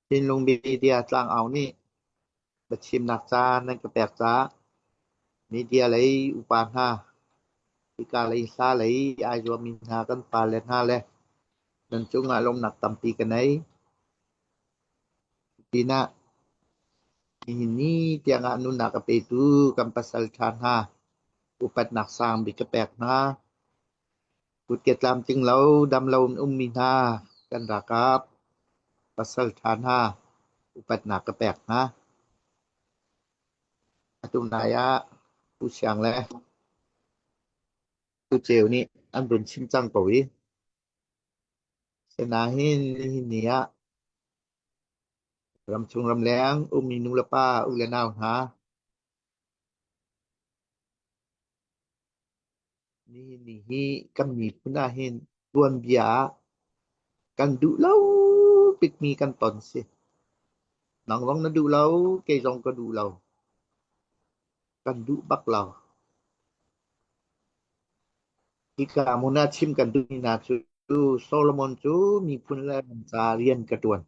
Thinlung media tlangau nih biachimnak caan nan ka pek caah media lei upa hna, hika lei hla lei ai zuammi hna kan pale hna le nan cungah lawmhnak tampi ka nei. Pinah nihin ni tiangah nunnak a petu kan pasal ṭha hna upatnak sang bik ka pek hna. Kutke tlamtling lo, dam lo in ummi hna kan ralkap pasal ṭha hna upatnak ka pek hna. Atu nai ah Pu Siang le Pu Ceu nih an vun chim cang ko i sinain nihin ni ah ramchung ramleng ummi nulepa u le nau hna Nihin ni hi kan miphun ahhin tuanbia ah kan duh lo bikmi kan ton si. Nang zong na duh lo, kei zong ka duh lo. Kan duh bak lo. Hika hmun ah chim kan duhmi hna cu Solomon cu miphun le ram ca rian ka ṭuan.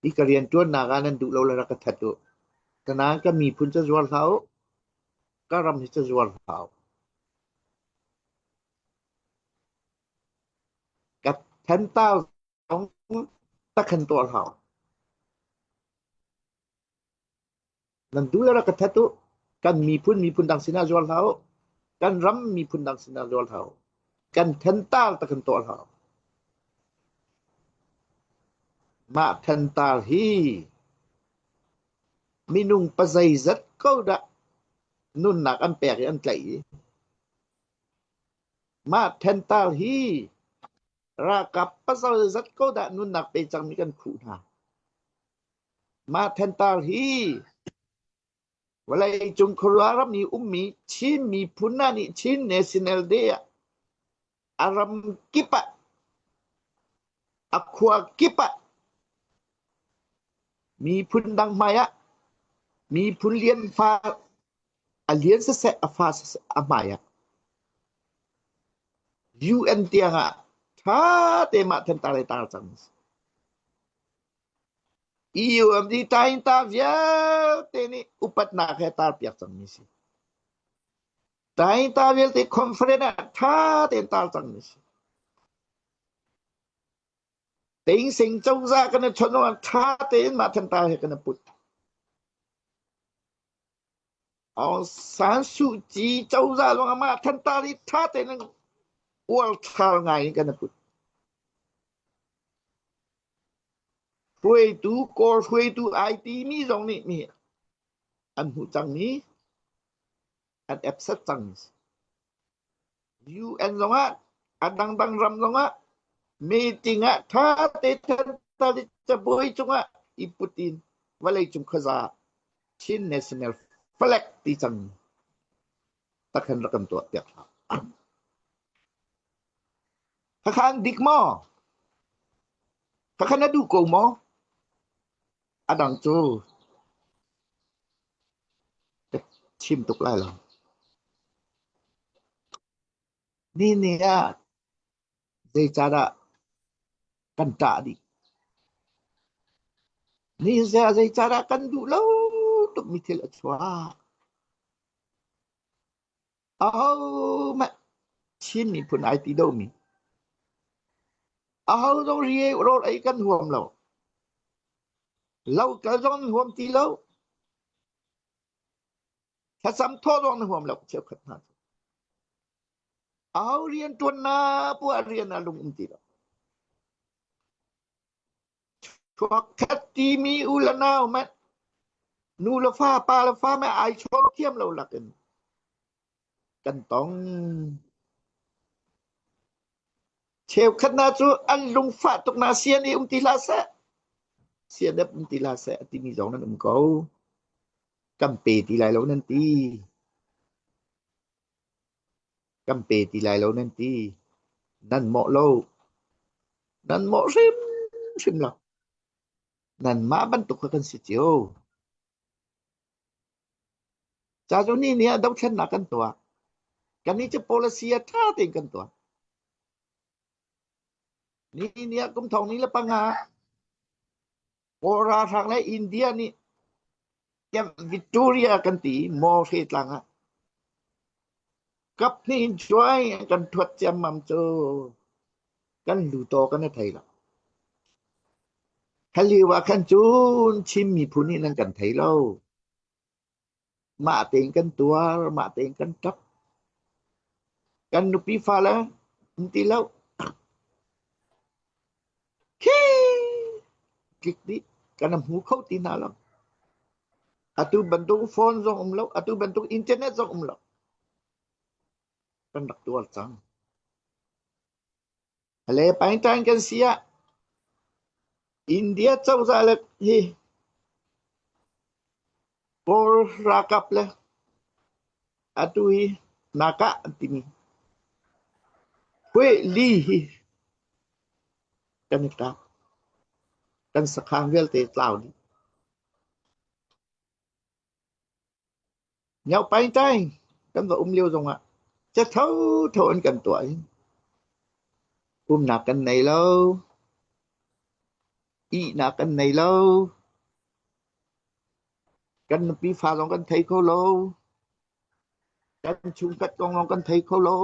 Hi ka rianṭuannak ah nan duh lo le rak ka that u. Tanain ka miphun ca zuar hlah u. Ka ram hi ca zuar hlah u. Ka thental zong takhan tuah hlah u. Nan duh le rak ka that u. Kan miphun miphun dang sinah zuar hlah u. Kan ram miphun dang sinah zuar hlah u. Kan thental takhan tuah hlah u. Mah thental hi minung pazeizat ko dah nunnak an pek i an tlaih i mah thental hi ralkap pazeizat ko dah nunnak pe cangmi kan khuh hna. Mah thental hi vawleicung khuaruah ram i ummi Chin miphun hna nih Chin National Day ah a ram kip ah a khua kip ah miphun dang hmai ah miphun lian fa a lian siseh a fa siseh a hmai ah UN tiang ah ṭha te mah thentar le tar cang. EUMD taingta vialte nih upatnak he tarpiak cangmi si. Taingta vialte conference ah ṭha tein tar cangmi si. Tengseng cozah kan i chawnh ah ṭha tein mah thantar he kan i put. Aung San Suu Kyi cozah zong ah mah thantar hi ṭha tein uar thar ngai in kan i put. Hruaitu Kawl hruaitu ai timi zong nih mi an hmuh cangmi an accept cangmi si. UN zongah a dangdang ram zongah meeting ah ṭha te cabuai cungah i put in vawleicung khuaza Chin National Flag ti cang takhan rak kan tuah piak hlah. Khakhan dik maw? Khakhan na duh ko maw? A dang cu ka chim tuk lai lo. Ni ni ah zeicahdah kan ṭah dih? Ni zeicahdah kan duh lo tukmi thil a chuak? Ahohmanh Chin miphun ai ti domi. Aho zong ri rawl ei kan huam lo. Lo kal zong an huam ti lo. Thlacam thawh zong na huam lo cheukhat hna cu. Aho rian ṭuan na puah rian ah lung um ti lo. Chuakkhat timi u le nau manh nu le fa pa le fa mah ai chawn thiam lo lakin kan tong. Cheukhat hna cu an lungfah tuk na sian i um ti hlah seh. Sianep um ti hlah seh a timi zong nan um ko. Kan pe ti lai lo nan ti. Kan pe ti lai lo nan ti. Nan mawh lo. Nan mawh hrimhrim lo. Nanmah bantuk kha kan si cio. Ca cu ni nih ah dothlennak kan tuah. Kannih cu policy ah ṭha tein kan tuah. Ni ni ah kum thong ni le panga. Kawl ralhrang le India nih Camp Victoria kan ti i Mawhre tlang ah kaphnih in cuai an kan ṭhuat ciammam cu kan lutaw kan i thei lo. Kha lio ah khan cun Chin miphun nih nan kan thei lo. Mah tein kan tuar, mah tein kan ṭap. Kan nupi fale an ti lo. Khi tlik dih kan hmu kho ti hna lo. Atu bantuk phone zong um lo, atu bantuk internet zong um lo. Kan rak tuar cang. Le paingtain kan si ah India cozah le hi Kawl ralkap le atu hi nakah an timi Hui Li hi kan i kap. Kan sakhan vialte tlau dih. Nyohpaingtaing kan va um lio zongah ca thotho an kan tuah i umnak kan nei lo, ihnak kan nei lo, kan nupi fa zong kan thei kho lo, kan chungkhat kong zong kan thei kho lo.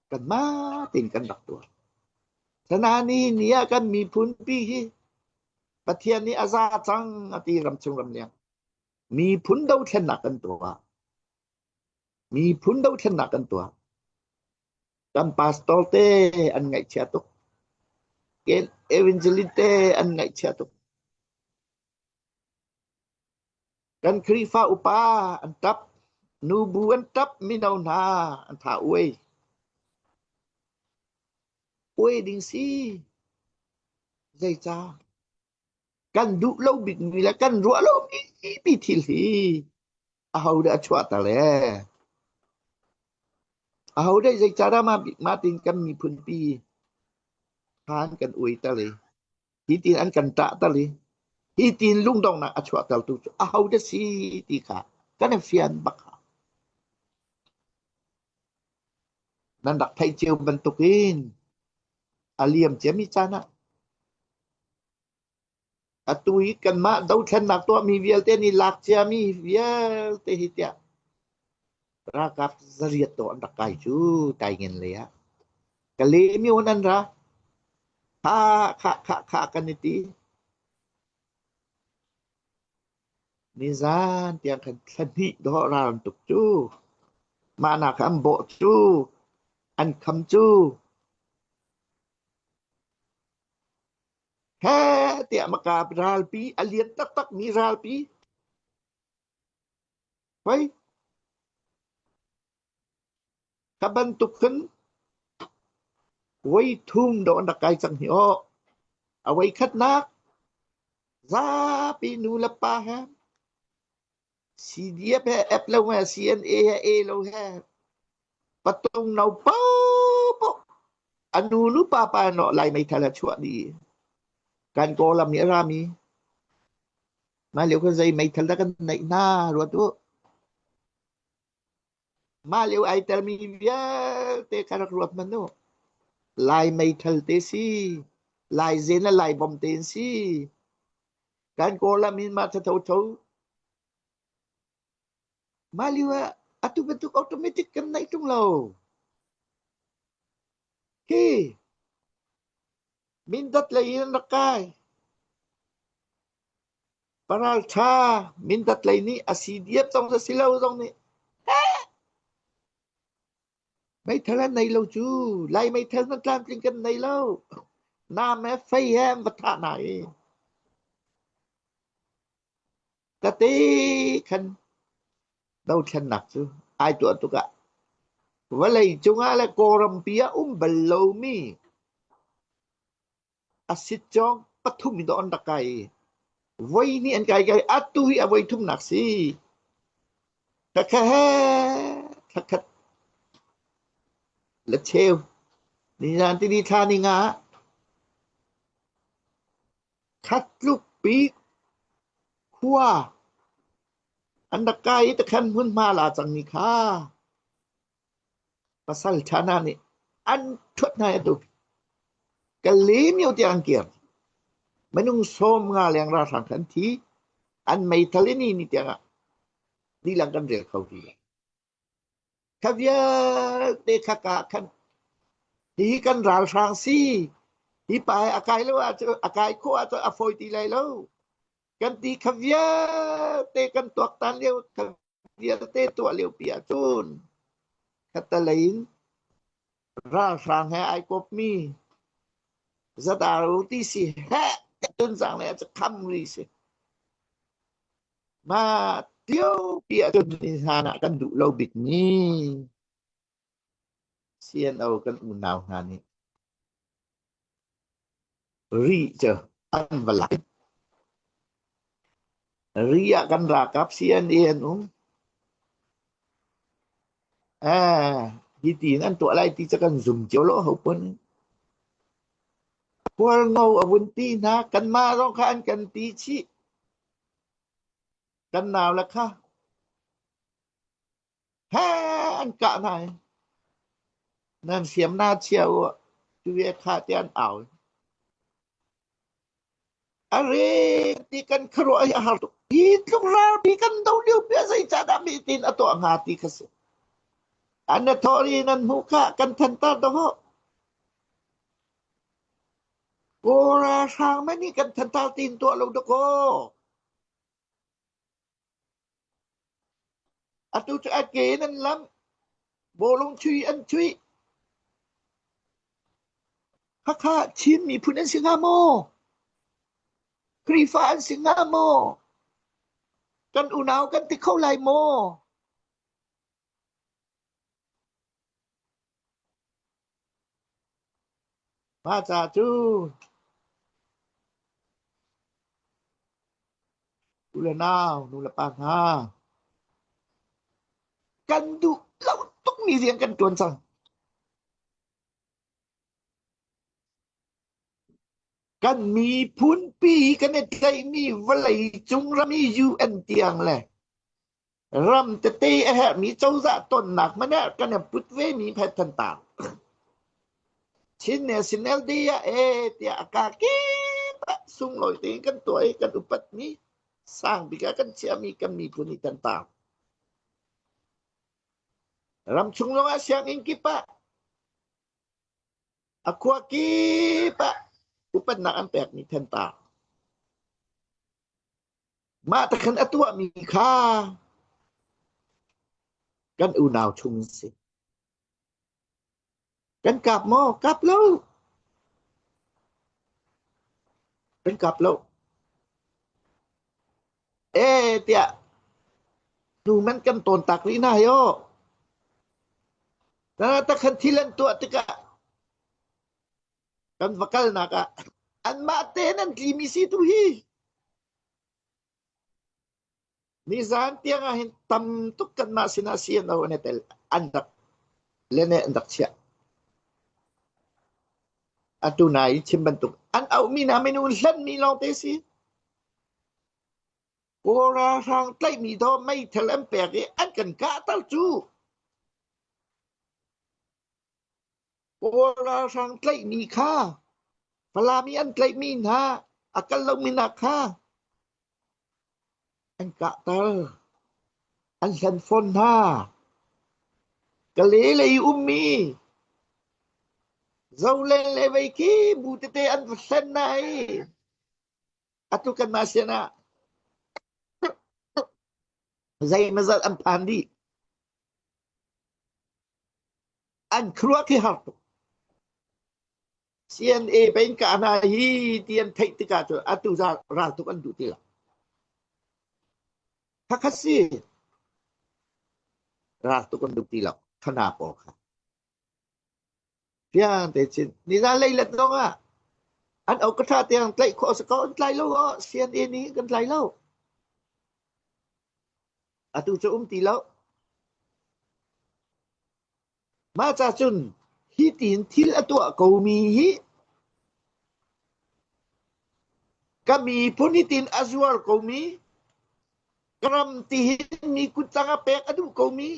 Kanmah tein kan rak tuah. Sanani ni ah kan miphun pi hi Pathian nih a za cang a ti ramchung ramleng. Miphun dothlennak kan tuah. Miphun dothlennak kan tuah. Kan pastor te an ngaihchia tuk. Ken evangelist te an ngaihchia tuk. Kan Khrihfa upa an ṭap, nubu an ṭap, mino hna an tha uai. Uai ding si. Zeicah? Kan duh lo bikmi le kan ruah lo mi thil hi ahodah a chuahter le? Ahodah zeicahdah mah mah tin kan miphunpi khan kan uaiter i hi tin an kan ṭahter i hi tin lungdonghnak a chuahtertu cu ahodah si ti kha kan i fian bak hau. Nan rak theih cio bantukin a liam ciami caan ah atu hi kanmah dothlennak tuahmi vialte nih lak ciami vialte hi tiah ralkap zariat dawh an rak kai cu taingen lei ah. Kale myo nan ra. Kha kha kha kha kan i ti. Nizan tiang khan thla hnih dawh ral an tuk cu. Mah nak an bawh cu. An kham cu. He tiah maka ralpi a lian taktak mi ralpi. Hoi. Kha bantuk khin voi thum dawh an rak kai cang hi aw. A voi khatnak zapi nu le pa he CDF he F lo he CNA he A lo he patung no paopaoh a nu nu pa pa no Lai meithal a chuah dih. Kan Kawlram nih a rami mah lio khan zei meithal dah kan neih hna ruat u. Mah lio ai telmi vialte kha rak ruat hmanh u. Lai meithal te si, Lai zen le Lai bom te in si. Kan Kawlram in mah thatho Mah lio ah atu bantuk automatic kan neih ṭung lo. Hi Mindat lei in an rak kai. Paralṭha Mindat lei nih a si diam zong si lo zong nih meithal an nei lo cu Lai meithal nan tlamtling kan nei lo nam he fei he an va thah hna i kate khan dothlennak cu ai tuah tuk ah vawlei cungah le Kawlrampi ah um bal lomi A sitcawng pathum in dawh an rak kai i voi hnih an kai kai atu hi a voi thumnak si. Khakha he thakhat le cheu nizan tini thla ni nga khat tluk pi khua an rak kai i takhan hmunhma la cang ni kha Pasal ṭha hna nih an ṭhuat hna i atu ka lim lio tiang an kir. Minung 50 leng ralhrang kha an thi. An meithal in ni tiang ah dilang kan rel kho ti lo. Kha vialte kha ka khan hihi kan ralhrang si. Hi pa hi a kai lo ahcun a kai khawh ahcun a fawi ti lai lo. Kan ti kha vialte kan tuaktan lio kha vialte tuah lio pi ahcun khattelei in ralhrang he ai kawpmi zadaru ti si heh tunzang le cu kham ri si. Mah liopi ahcun ni hlan ah kan duh lo bikmi CNO kan unau hna nih ri cu an va lak. Ri ah kan ralkap CNA an um. Eh, hi tiin an tuah lai ti cu kan zum cio lo ho pun. Hualngo a vun ti hna, kanmah zong kha an kan ti chih. Kan nau le kha he an kah hna i nan hriam na chia u tu ye kha te an au. A re ti kan khuaruah hi a har tuk. Hi tluk ralpi kan do lio pi zeicahdah mi tin a tuah hnga ti kha si. An na thawh ri nan hmuh kha kan thantar dawh. Kawl ralhrang mah nih kan thantar tiin tuah lo dakaw. Atu cu a ke in an lam. Bawlung chui an chuih. Hakha Chin miphun an si hnga maw? Khrihfa an si hnga maw? Kan unau kan ti kho lai maw? Mah ca cu u le nau, nu le pa hna, kan duh lo tukmi rian kan ṭuan cang. Kan miphunpi kan i tlaihmi vawlei cung ram i UN tiang le ram tete a herhmi cozah tonnak hmanh ah kan i put vemi phet thantar. Chin National Day ah ee tiah a ka kip ah sunglawi tein kan tuah i kan upatmi sang bik ah kan chiahmi kan miphun i thantar. Ramchung zong ah sianginn kip ah a khua kip ah upatnak an pekmi thantar. Mah te khan a tuahmi kha kan unau chung an si. Kan kap maw? Kap lo. Kan kap lo. Eh tiah hnu man kan tawn tak rih hna hi aw. Na ta khan thil an tuah tikah kan va kalnak ah anmah tein an tlimi si tu hi. Nizan tiang ah hin tam tuk kanmah sinah CNO an i tel an rak lene an rak chiah. Atu nai chim bantuk an auhmi hna minung hlenmi lawngte si. Kawl ralhrang tlaihmi daw meithal an pek i an kan kahter cu. Kawl ralhrang tlaihmi kha Falam i an tlaihmi hna a kal lomi hna kha an kahter, an hlen fawn hna. Kale lei ummi Zolen le vei khi bu tete an va hlen hna i atu kanmah sin ah zeimazat an phan dih. An khuaruah khi har tuk. CNA pei ka hna hi ti an theih tikah cun atu ral tuk an duh ti lo. Khakha si ral tuk an duh ti lo. Khana pawl kha. Fiang te chin nizan leilet zong ah an au ka tha tiang tlaih khawh si ko an tlai lo o CNA nih kan tlai lo. Atu cu um ti lo. Mah ca cun hi tiin thil a tuah komi hi ka miphun hi tiin a zuar komi ka ram tihin mi kuttang a pek a duh komi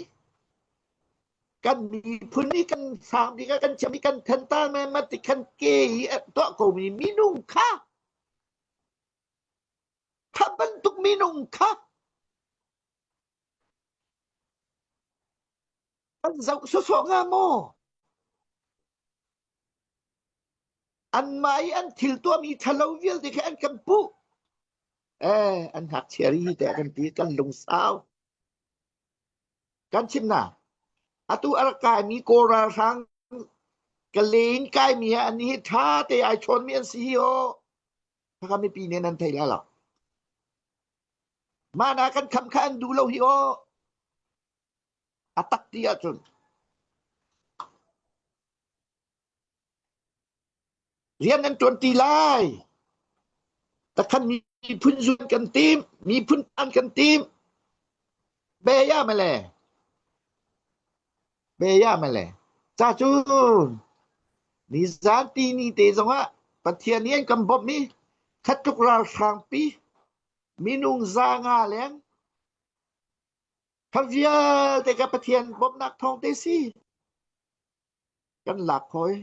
kan miphun hi kan sang bik ah kan chiah mi kan thantar ma ti khan ke hi a tuah komi minung kha. Kha bantuk minung kha an zoh sawsawh hnga maw? Anmah i an thil tuahmi ṭhalo vialte khi an kan puh. Eh, an ngakchia ri te kan ti, kan lungsau. Kan chim na. Atu a rak kaimi Kawl ralhrang ka len kaimi he an hi ṭha te ai chawnmi an si hi aw. Khakha mipi nih nan thei lai lo. Mah na kan kham kha an duh lo hi aw. A tak ti ahcun rian an ṭuan ti lai. Takhan miphun zuan kan tim, miphun an kan tim. Be ya male. Be ya male. Ca cun nizan ti ni te zongah Pathian nih an kan bawmh i khatluk ralhrangpi minung 500 leng Kha vialte ka Pathian bawmhnak thawng te si. Kan lak khoi.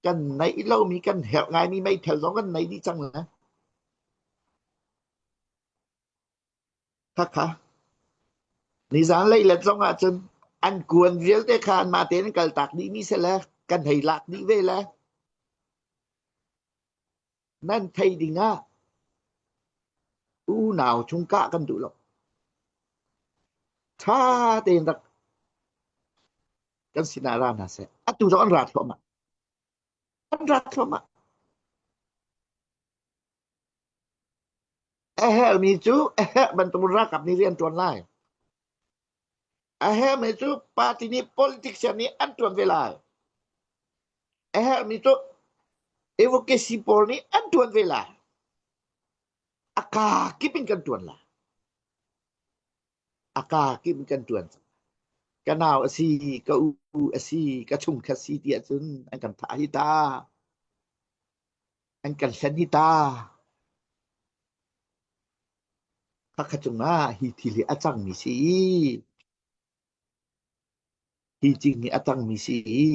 Kan neih lomi kan herh ngaimi meithal zong kan nei dih cang le. Khakha. Nizan leilet zong ahcun an kuan vialte kha anmah tein an kaltak dihmi si le kan hei lak dih ve le. Nan thei ding ah unau chung kah kan duh lo. Ṭha tein rak kan sinah ra hna seh. Atu zong an ra thluahmah. An ra thluahmah. A herhmi cu a herh bantuk ralkap nih rian ṭuan lai. A herhmi cu party nih politician nih an ṭuan ve lai. A herhmi cu advocacy pawl nih an ṭuan ve lai. A kaa kip in kan ṭuan lai. A kaa kip in kan ṭuan. Ka nau a si, ka u a si, ka chungkhat si ti ahcun an kan thah hi ta. An kan hlen hi ta. Khakha cungah hi thil hi a cangmi si i hi cing hi a cangmi si i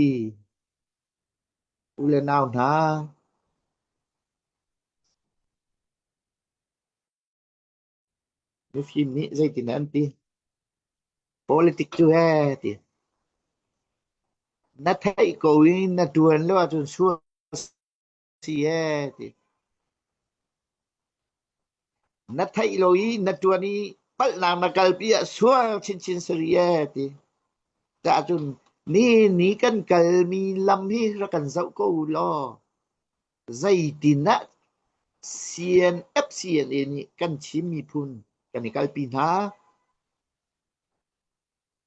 u le nau hna mifim nih zeitin an ti politic cu he ti na theih ko i na ṭuan lo ahcun sual si ee ti. Na theih lo i na ṭuan i palhnak na kalpi ah sual chinchin sari ee ti. Cahcun ni ni kan kalmi lam hi rak kan zoh ko u law zeitin ah CNF CNA nih kan Chin miphun kan i kalpi hna.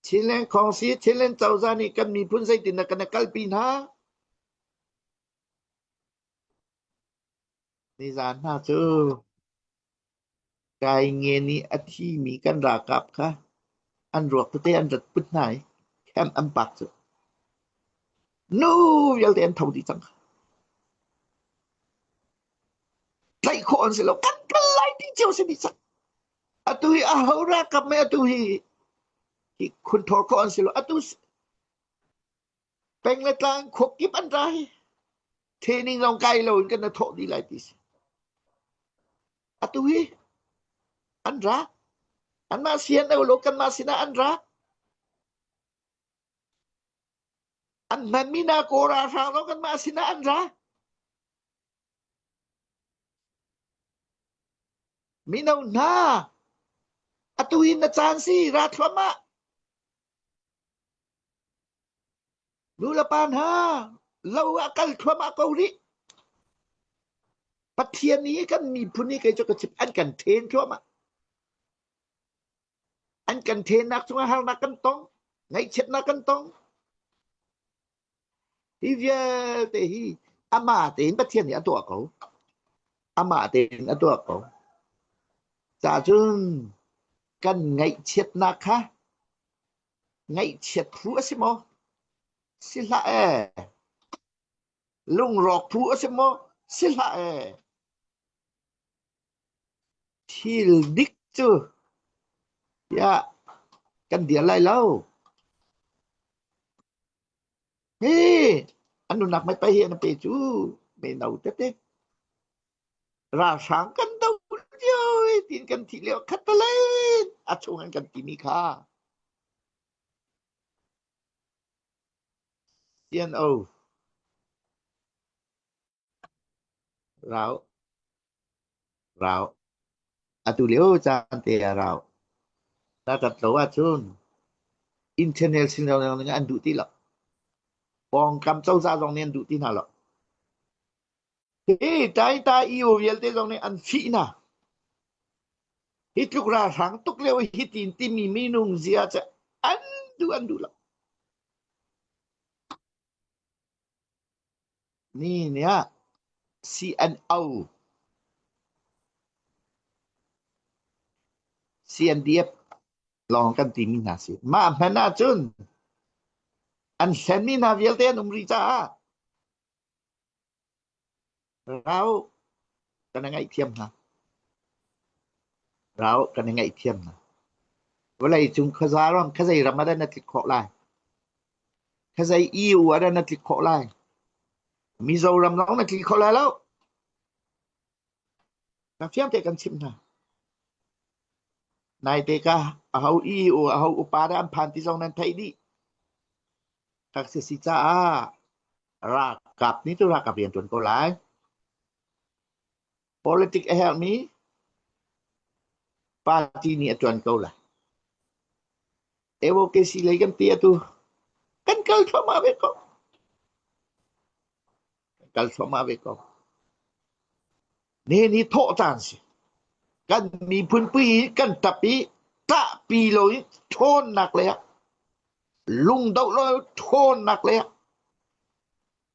Chinland Khawngsi Chinland cozah nih kan miphun zeitin dah kan i kalpi hna. Nizaan hna cu Kaingen i a thimi kan ralkap kha an ruak tete an rat put hna i camp an pak cu nu vialte an tho dih cang. Tlaih khawh an si lo. Kan kal lai ti cio si dih cang. Atu hi aho ralkap mei atu hi hi khunthor khawh an si lo. Atu Peng le tlang khuakip an ra hi training zong kai lo in kan na thawh dih lai ti si. Atu hi an ra. Anmah sian lo kanmah sinah an ra. An hmanmi na kaw ralhrang zong kanmah sinah an ra. Mino hna, atu hi na caan si ra thluahmah. Nu le pa hna, lo ah kal thluahmah ko rih. Pathian nih kan miphun hi kei cu ka chim an kan then thluahmah. An kan thennak cungah harnak kan tong, ngaihchiatnak kan tong. Hi vialte hi amah tein Pathian nih a tuah ko. Amah tein a tuah ko. Cahcun kan ngaihchiatnak kha ngaihchiat phu a si maw? Si hlah ee. Lungrawk phu a si maw? Si hlah ee. Thil dik cu tiah kan dir lai lo. Hi an nunak mei pei hi an pe cu mei no tete. Ralhrang kan do. Tiin kan thih lio khattelei a chung an kan timi kha. CNO rau rau atu lio caan te ah rau na tat lo ahcun international ning an duh ti lo. Pawngkam cozah zong nih an duh ti hna lo. Hi Taita EU vialte zong nih an fih hna. Hi tluk ralhrang tuk lio hi tin timi minung zia cu an duh an duh lo. Ni nih ah CNO CNDF lawng kan timi hna si. Mah hmanh ahcun an hlenmi hna vialte an um rih caah Rau kan i ngaihthiam hna. Rau kan i ngaihthiam hna. Vawlei cung khuaza ram khuazei ram ah dah na tlik khawh lai? Khuazei EU ah dah na tlik khawh lai? Mizoram zong na tli kho lai lo. Ka fiang te kan chimh hna. Naite ka aho EU aho upa dah an phan ti zong nan theih dih. Kak si si caah ralkap nih cu ralkap rian ṭuan ko lai. Politic a herhmi party nih a ṭuan ko lai. Advocacy lei kan ti atu kan kal thluahmah ve ko. Kan kal thluahmah ve ko. Nihin hi thawh caan si. Kan miphun pi kan ṭap i ṭahpi lo in ṭhawnnak lei ah lungdoh lo ṭhawnnak lei ah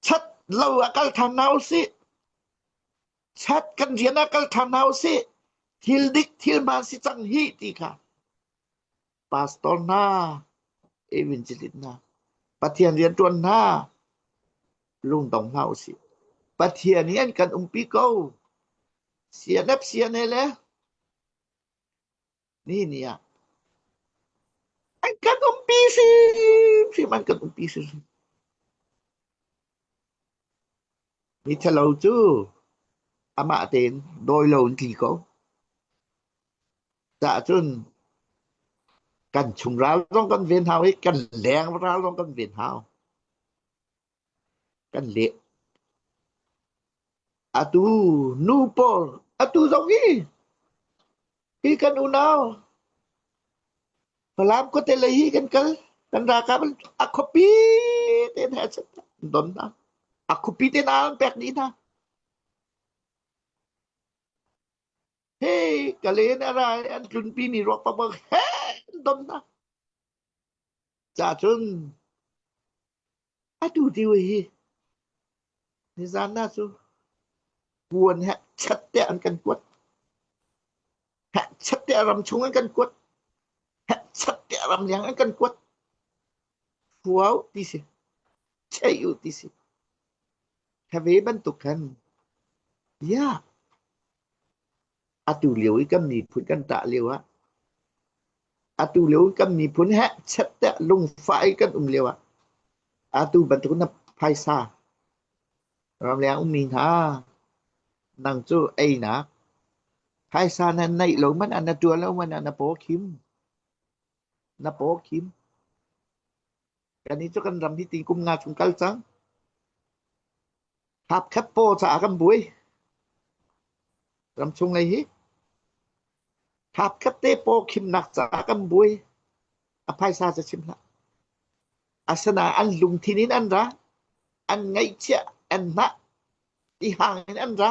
chat lo ah kal ṭhan hna usih. Chat kan rian ah kal ṭhan hna usih. Thil dik thil hmaan si cang hi ti kha pastor hna, evangelist hna, Pathian rianṭuan hna, lungdong hna usih. Pathian nih an kan umpi ko. CNF CNA le ni ni ah an kan umpi hrimhrim an kan umpi hrimhrim. Mi ṭhalo cu amah tein dawi lo in tli ko. Cah cun kan chung ral zong kan ven hau i kan leng ral zong kan ven hau. Kan leh. Atu nu pawl atu zong hi hi kan unau Falam khuate lei hi kan kal kan ralkap a khuapi te hna don hna a khuapi te hna an pek dih hna. Hei ka len a ra i an tlunpi mi ruak pakpak he an don hna. Cacun atu tiu hi nizan na cu puan he chat te an kan kuat. He chat te ram chung an kan kuat. He chat te ram liang an kan kuat. Fuau ti si. Chei u ti si. Kha ve bantuk khan ya atu lio i kan miphun kan ṭah lio ah atu lio i kan miphun hehchet tiah lungfah i kan um lio ah atu bantuk na phaisa ramleng ummi hna nang cu einak phaisa na neih lo man ah na ṭuan lo man ah na paw khim na paw khim Kannih cu kan ram hi ti kum nga chung kal cang. Hapkhat paw caah kan buai. Ramchung lei hi. Hapkhat te paw khimnak caah kan buai. A phaisa cu chim hlah. Asinain an lungthin in an ra. An ngaihchiah, an hnah. Tihang in an ra.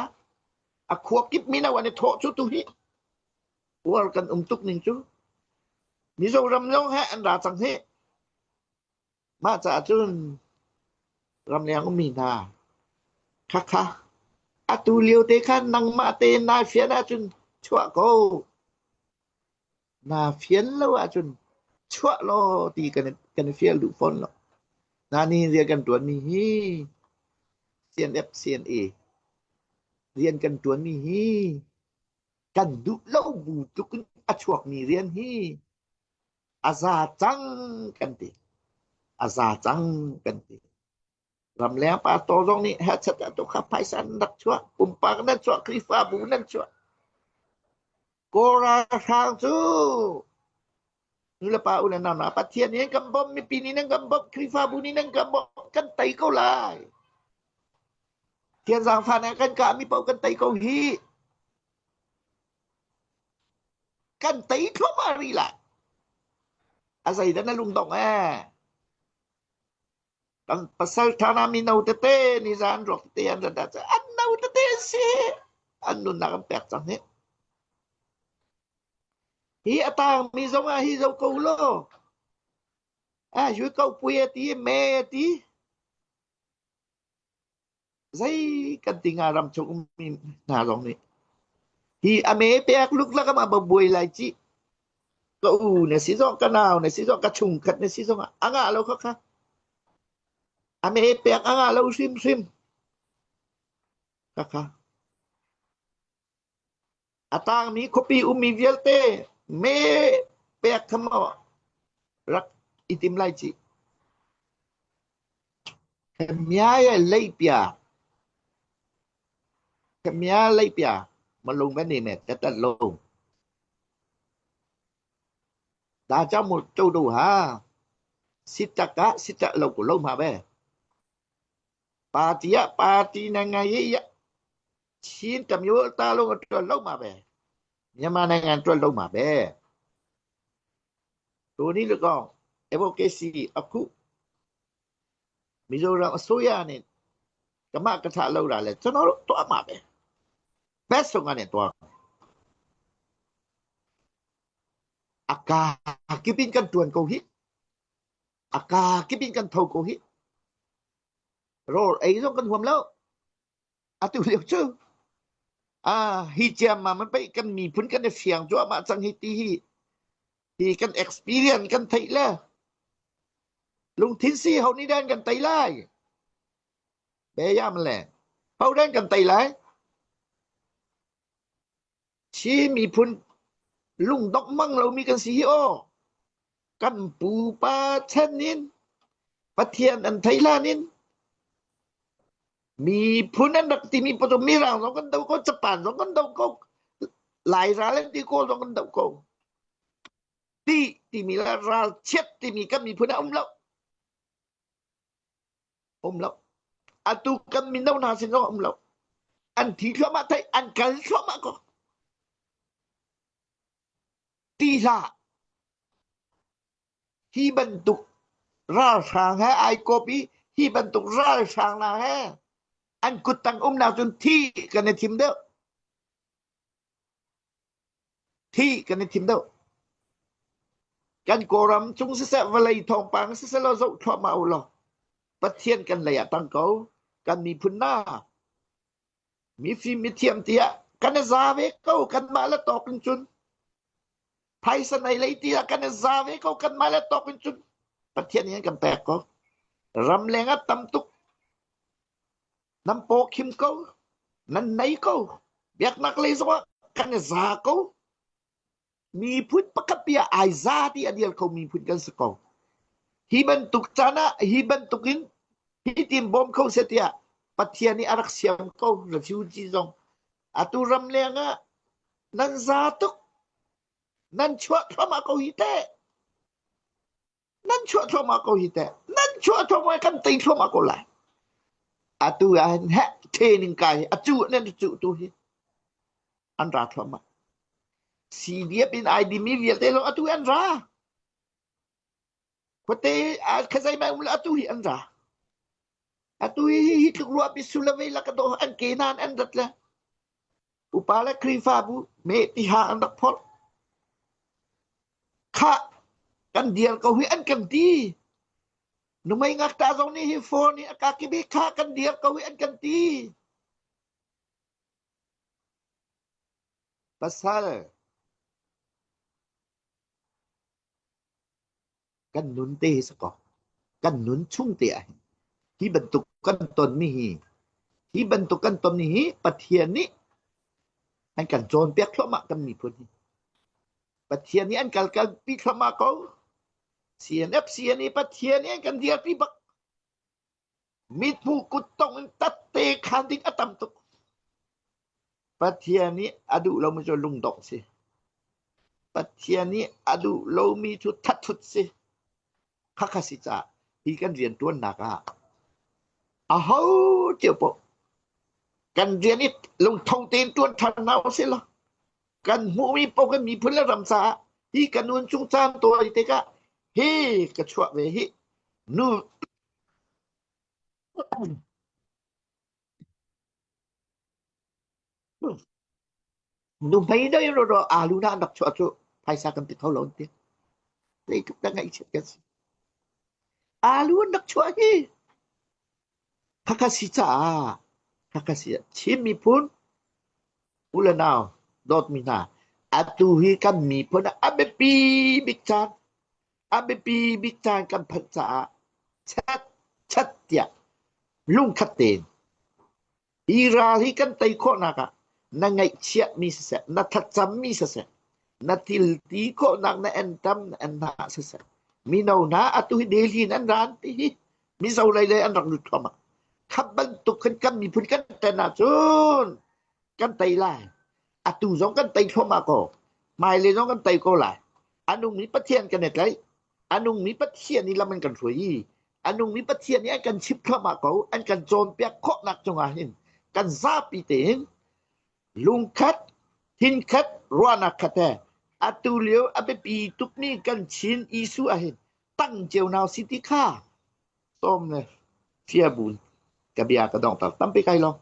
A khua kip mino an i thawh cu tu hi. Uar kan um tuk ning cu. Mizoram zong he an ra cang hi. Mah caah cun ramleng ummi hna khakha atu lio te khan nangmah tein naa fian ahcun chuah ko. Naa fian lo ahcun chuah law ti kan kan i fial duh fawn lo. Na ni rian kan ṭuanmi hi CNF CNA rian kan ṭuanmi hi kan duh lo bu tluk in a chuakmi rian hi a za cang kan ti. A za cang kan ti. Ramleng pastor zong nih hechet ah tu kha phaisa nan rak chuah, pumpak nan chuah, Khrihfabu nan chuah. Kawl ralhrang cu nulepa u le nau hna Pathian nih an kan bawmh, mipi nih nan kan bawmh, Khrihfabu nih nan kan bawmh, kan tei ko lai. Thian zaangfah nih a kan kahmi paoh kan tei ko hih. Kan tei thluahmah rih lai. A zeidah na lungdong ee? Kan pasal ṭha hna mino tete nizaan ruak tete an rat ahcun an no tete an si. An nunnak an pek cang hi. Hi a tangmi zong ah hi zo ko law. Ah, yu ko pui a ti, me a ti. Zei kan ti hnga ram chung ummi hna zong nih. Hi a me pek luklak ah ma buai lai cih. Ka u na si zong, ka nau na si zong, ka chungkhat na si zong ah a ngah lo khakha. A me pek a ngah lo hrimhrim. Khakha. A tangmi khuapi ummi vialte me pek kha maw rak i tim lai cih. Kamiaya leipia Kamiya leipia malung ba ni me tatat lo. ဒါကြောင့်မို့ကျုပ်တို့ဟာစစ်တပ်ကစစ်တပ်အလုပ်ကိုလုပ်မှာပဲပါတီကပါတီနိုင်ငံရေးရချင်းတမျိုးအသားလုံးအတွက်လုပ်မှာပဲမြန်မာနိုင်ငံအတွက်လုပ်မှာပဲတို့နည်း၎င်း advocacy အခုမီဇိုရမ်အစိုးရနဲ့ကမကထလောက်တာလဲကျွန်တော်တို့တွားမှာပဲဘက်ဆုံးကနေတွား A kakip in kan ṭuan ko hih. A kakip in kan tho ko hih. Rawl ei zong kan huam lo. Atu lio cu ah hi ciammam an pei kan miphun kan i fiang cuahmah cang hi ti hi hi kan experience kan theih le lungthin si ho nih dan kan tei lai be yam le ho dan kan tei lai Chin miphun lungdongh mang lomi kan si hi aw. Kan pupa chan in Pathian an thei hlan in miphun an rak timi pawl cu Mirang zong kan do ko, Japan zong kan do ko, Lai ral an ti Kawl zong kan do ko. Ti timi le ralchiat timi kan miphun ah um lo. Um lo. Atu kan mino hna sin zong um lo. An thi thluahmah thei, an kal thluahmah ko. Ti hlah. Hi bantuk ralhrang he ai kop i hi bantuk ralhrang hna he an kuttang umnak cun thi kan i thim deuh. Thi kan i thim deuh. Kan Kawlram cung siseh vawlei thawngpang siseh law zoh thluahmah u law Pathian kan lei ah tang ko. Kan miphun na mifim mithiam tiah kan i za ve ko kanmah le tawk in cun phaisa nei lei tiah kan i za ve ko kanmah le tawk in cun Pathian nih an kan pek ko. Ramleng ah tam tuk Nan paw khim ko, nan nei ko, biaknak lei zongah kan i za ko. Miphun pakhat pi ah ai za ti a dir kho miphun kan si ko. Hi bantuk caan ah hi bantuk in hi tin bawm kho se tiah Pathian nih a rak siam ko refugee zong. Atu ram leng ah nan za tuk nan chuah thluahmah ko hi teh. Nan chuah thluahmah ko hi teh. Nan chuah thluahmah kan tei thluahmah ko lai. Atu ah hin heh training kai hi a cu nan cu tu hi an ra thluahmah. CDF in ID mi vialte lawng atu an ra. Khuate khazai mai um le atu hi an ra. Atu hi hi tluk ruah pi sulawei la ka do an ke nan an rat le. Upa le Khrihfabu me tiha an rak phorh. Khah kan dial ko hi an kan ti. Numei ngakta zong nih hi phone hi a kakibi kha kan dial ko hi an kan ti. Pasal kan nun te hi sakaw kan nun chung te ah hin hi bantuk kan tonmi hi hi bantuk kan tonmi hi Pathian nih an kan cawnpiak thluahmah kan miphun hi Pathian nih an kal kalpi thluahmah ko CNF CNA Pathian nih an kan dirpi bak mithmuh kuttong in tatte khan ding a tam tuk Pathian nih a duh lomi cu lungdongh si. Pathian nih a duh lomi cu thathut si. Khakha si caah hi kan rianṭuannak ah aho cio paoh kan rian i lungtho tein ṭuan ṭhan hna usih law kan hmuhmi paoh kan miphun le ram caah hi kan nun chung caan tawi tikah hi ka chuah ve hi nu Nuhmei dei ro aalu na an rak chuah cu phaisa kan ti kho lo an ti. Zeitluk dah ngaihchiat kan si. Aalu an rak chuah hi khakha si caah khakha si Chin miphun u le nau dawtmi hna atu hi kan miphun ah a biapi bik caan a biapi bik caan kan phanh caah chat chat tiah lungkhat tein Hi ral hi kan tei khawhnak ah na ngaihchiahmi siseh, na thlacammi siseh, na thil ti khawhnak na entam na en hna siseh, mino hna atu hi Delhi in an ran ti hi Mizo lei lei an rak lut thluahmah. Kha bantuk khan kan miphun kan ṭen ahcun kan tei lai. Atu zong kan tei thluahmah ko. Hmailei zong kan tei ko lai. A nungmi Pathian kan i tlaih. A nungmi Pathian nih lam an kan hruai i a nungmi Pathian nih an kan chimh thluahmah ko, an kan cawnpiak khawhnak cungah hin kan zapi tein lungkhat, thinkhat, ruahnak khat he atu lio a biapi tukmi kan Chin issue ah hin tang cio nau si ti kha sawm le fia bun ka bia ka dongter tampi kai lawm.